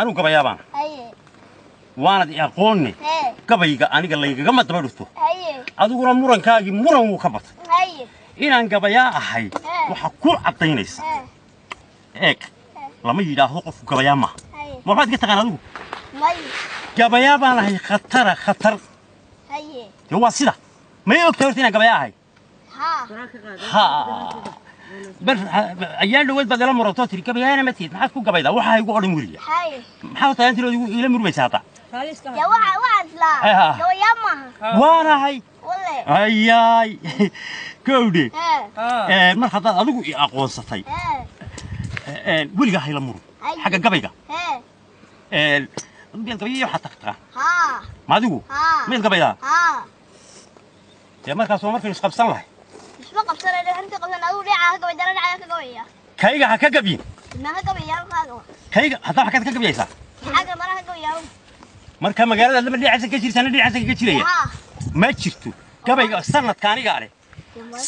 Anigu gabayaa baan. Haye. Waanad i aqoonne. Hee. Gabayga aniga laygagama daba dhufto. Haye. Adiguna murankaagii muran wuu ka batay. Haye. Inaan gabayaa ahay waxaa ku caddaynaysa. Hee. Eeg, lama yidhaahdo qofku gabayaa maaha. Haye. Ma waxaad ka taqaan adigu? May. Gabayaa baan ahay, khatara khatar. Haye. Dee waa sida may ogtahay horta inaan gabayaa ahay? Haa. Ha, bar ayaan dhaweyd baad ila murantoo tiri gabayaana ma tihid, maxaad ku gabaydaa? Waxaa igu odhan weliga. Haye. Maxaa horta ayaan tirood iila murmaysa hadda? Dee waxa islaa. Ha. Gabayaa maaha. Waanahay. Walle. Ayaay, gowdhe. Hee. Mar haddaad adigu i aqoonsatay, Hee. weligaa hayla murun Ay. xagga gabayga. Hee. Miyaad gabayaya waxaad taqtaqaan? Haa. Ma adigu Haa. miyaad gabaydaa? Haa. Dee markaas waa markaynu isqabsan lahay. Isma qabsanayno, inta qabsan adigu dhinaca ka gabay, dana dhinaca ka gabaya. Kayga ha ka gabyin. Ma ka gabaya kaaga. Kayga haddaa waxaad ka gabyaysaa. Xagga mara ka gabaya. Marka magaalada laba dhinacaasa ka jirta, ana dhinacaasa kaga jiraya. Haa. Ma jirto gabayga sanadka anigaa leh,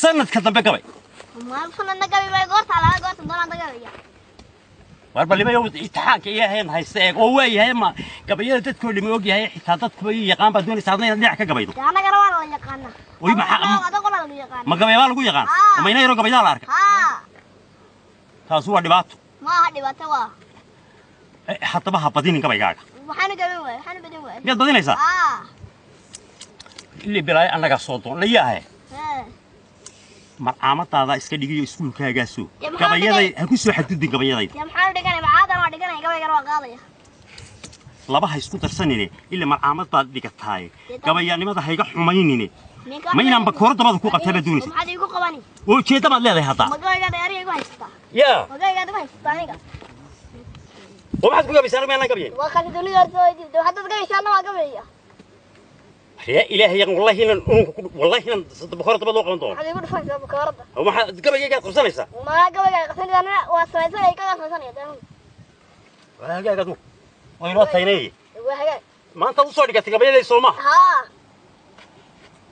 sanadka dambe gabay. Ma sanadna gabi bay goorta laga goorta doonaan gabaya. War balimayo imtixaanka ilaahayn haysta eeg oo waayahay, ma gabayada dadkoo dhimi og yahay, xitaa dadkuba ii yaqaan baad doonaysa adna inaad dhinac ka gabaydo. Dee annagana waa la yaqaanaa. Oy, Adaguna lagu yaqaana. Ma gabay baa lagu yaqaan? Haa. Ma ina yaroo gabaydaa la arka? Haa. Taasi waa dhibaato. Ma aha dhibaato waa. Haddaba ha badinin gabaygaaga. Waxaanu gabin waay, waxaanu badin waay. Miyaad badinaysaa? Haa. Illi bilaayo annagaa soo doon layaahe. Hee. Marcaamadaada iska dhigiyo iskuulkaagaasoo Dee maxaa gabayaday dhigay? Ha ku soo xadgudbin gabayadayda. Dee maxaanu dhiganay? Macaadan waa dhiganay, gabaygana waa qaadaya. Laba ha isku darsanine, ila marcaamad baad dhigataaye. Dee gabayanimada hayga xumaynine. Ninka Ma inaan bakooro dabada ku qabtay baad doonaysa? Maxaad iigu qabani? Oo ujeedda baad leedahay hadda. Ma gabaygaad aniga igu haysataa? Yaa. Ma gabaygaad igu haysataa aniga? Oo maxaad ku gabaysaa? Anigu miyaanan gabayayn? Waa kasi dunida horta waa dibda. Haddaad gabaysaa anna waa gabaya. Yaa ilaahay yaqan, wallahi inaan ununka ku, wallahi inaan bakooro dabada loo qaban doono. Maxaad iigu dhufanaysaa bakooradda? Oo maxaad gabayaygaad qabsanaysaa? Ma gabaygaa qabsanaysaa, anna waa samaysanaya, kagaa samaysanaya dee. Waa hagaag, adigu waa inoo taynay. Waa hagaag. Maanta u soo dhigatay gabayaday soo maaha? Haa.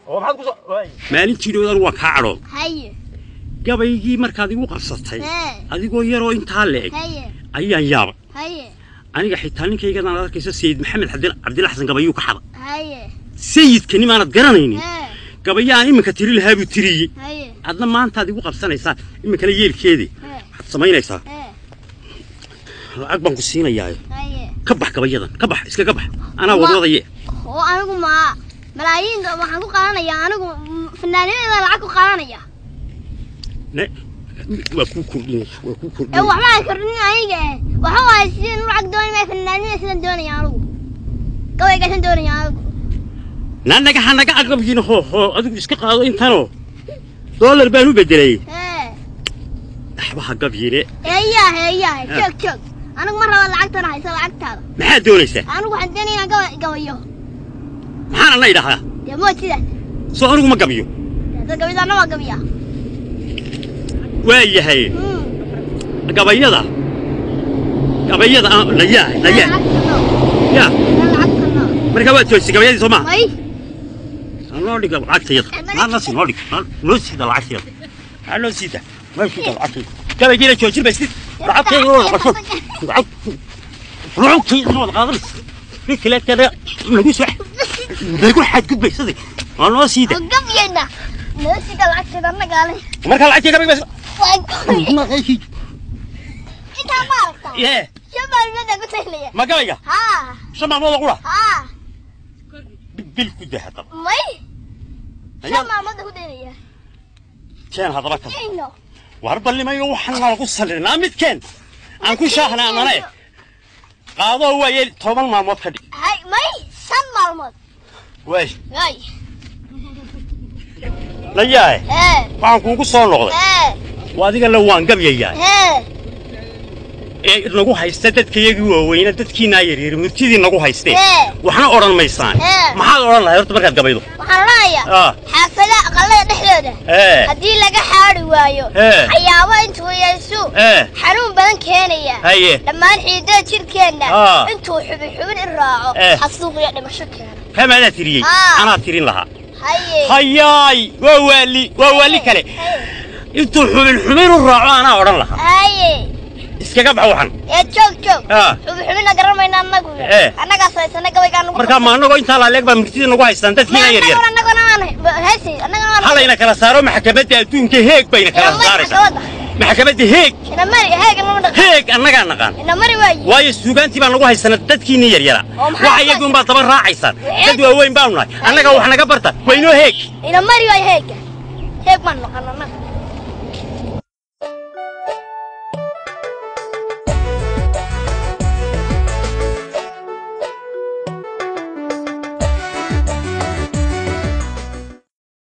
Oo maxaad ku soo maalintii dhowdan waa kaa cadhood. Haye. Gabaygii markaad igu qabsatay Hee. adigoo yaroo intaa le'eg Haye. ayaan yaabay. Haye. Aniga xitaa ninkaygadan aad arkaysa Sayid Maxamed Cabdilla Xasan gabayuu ka xada. Haye. Sayidka nimaanad garanaynin Hee. gabayaan iminka tiri lahaa buu tiriyey. Haye. Adna maantaad igu qabsanaysaa iminkana yeelkeedii. Hee. Waxaad samaynaysaa, Hee. lacag baan ku siinayaa. Haye. Ka bax gabayadan, ka bax, iskaga bax, anaa wadwadaye. Oo anigu ma malaayiin waxaan ku qaadanayaa anigu fanaaniinada lacag ku qaadanaya? Ne waa kuu kordhinaya, waa kuu Ee kordhinaya. Waxba ay kordhin aniga eh. Waxa waaye sideen lacag dooni ma fanaaniinada sidaan doonaya anigu. Gabaygaasaan doonaya anigu. Na naga ha naga aqabyiin, hoo hoo, adigu iska qaado intanoo doolar baan u bedelay. Hee. Waxba ha gabyine. Heeyaa heeyaa, joog joog. Anigu ma raba lacagtana, haysa lacagtaada. Maxaad doonaysaa? Anigu waxaan doonaya inaan gabay gabayo. Maxaana la idhaahdaa? Dee mood sidaas. Soo anigu ma gabiyo? Dad gabaydaana waa gabiyaa. Waa yahay. Gabayada gabayada aan layaa layaa ya. Lacagta noo. Marka waad joojisay gabayadii soo maaha? May. Noo dhiga lacagtayada, naa nasi noo dhig, noo siida lacagtayada, aa noo siida, noo siida lacagtayada. Gabaygiina joojin baysid, lacagtayda wada qabso, lacag lacagtayda wada qaadanaysa, mid kale kale nagu soo nagu xadgudbaysaday, waa noo siida. Oo gabyayna. Noo sida lacagteeda annagaa leh. Marka lacagtay gabay bas. Waa gabay. Intaa ma aragtaa? Yee. 5 maalmood aan ku tahlaya. Ma gabayga? Haa. 5 maalmood oo qura? Haa. Bil ku dah haddaba. May. 5 maalmood aan ku daynaya. Keen haddaba kan. Ino. War ballimayo, waxaan nalagu sallinaa midkeen aan ku shaahnaa anane qaado waaye, 10 maalmood ka dhig. Hay, may 5 maalmood. Waay. Way. Layaaye. Hee. Waxaan kuugu soo noqday. Hee. Waa adiga la waan gabyayaa. Hee. Ee nagu haysta dadkayagii waaweyna, dadkiinaa yaryar murtidii nagu haystee. Hee. Waxna odhan maysaan. Hee. Maxaad odhan lahay horta markaad gabaydo? Waxaan odhanayaa ah xaafada aqalada dhexdooda ee haddii laga xaadi waayo Hee. xayaabo intuu yeesu ee xanuun badan keenaya haye dhammaan xiidada jirkeenna Ah. intuu xubin xubin i raaco Eh. xasuuqiyo dhimasho keena. Kamaadaa tiriyey? Ah. Anaa tirin lahaa. Haye. Hayaay, waa waali, waa waali kale. Haye. Intuu xubin xubin u raaco anaa odhan lahaa. Haye. Iskaga bax waxan. Ee, joog joog. Ah. Xubin xubina garanmayna annagu. Eh. Annagaa saysana gabaygaa nagu. Markaa ma annagoo intaa laaleeg baa murtida nagu haystaan dadkiina yar yar? Annaguna waan heesi, annaguna waan. Halayna kala saaro maxkamadda adduunka Heeg bayna kala Ina mari saaraysaa. Maxkamadda. Maxkamadda Heeg. Ina mari Heeg lama dhaqan. Heeg annagaa naqaan. Ina mari waayi. Waayo suugaantii baa nagu haysana dadkiinii yaryara. Oo maxaa Waxa iyagun baa daba raacaysaan. Dad waaweyn baanu nahay annaga, wax naga barta waynoo Heeg. Ina mari waayi Heega. Heeg baan noqon annaga.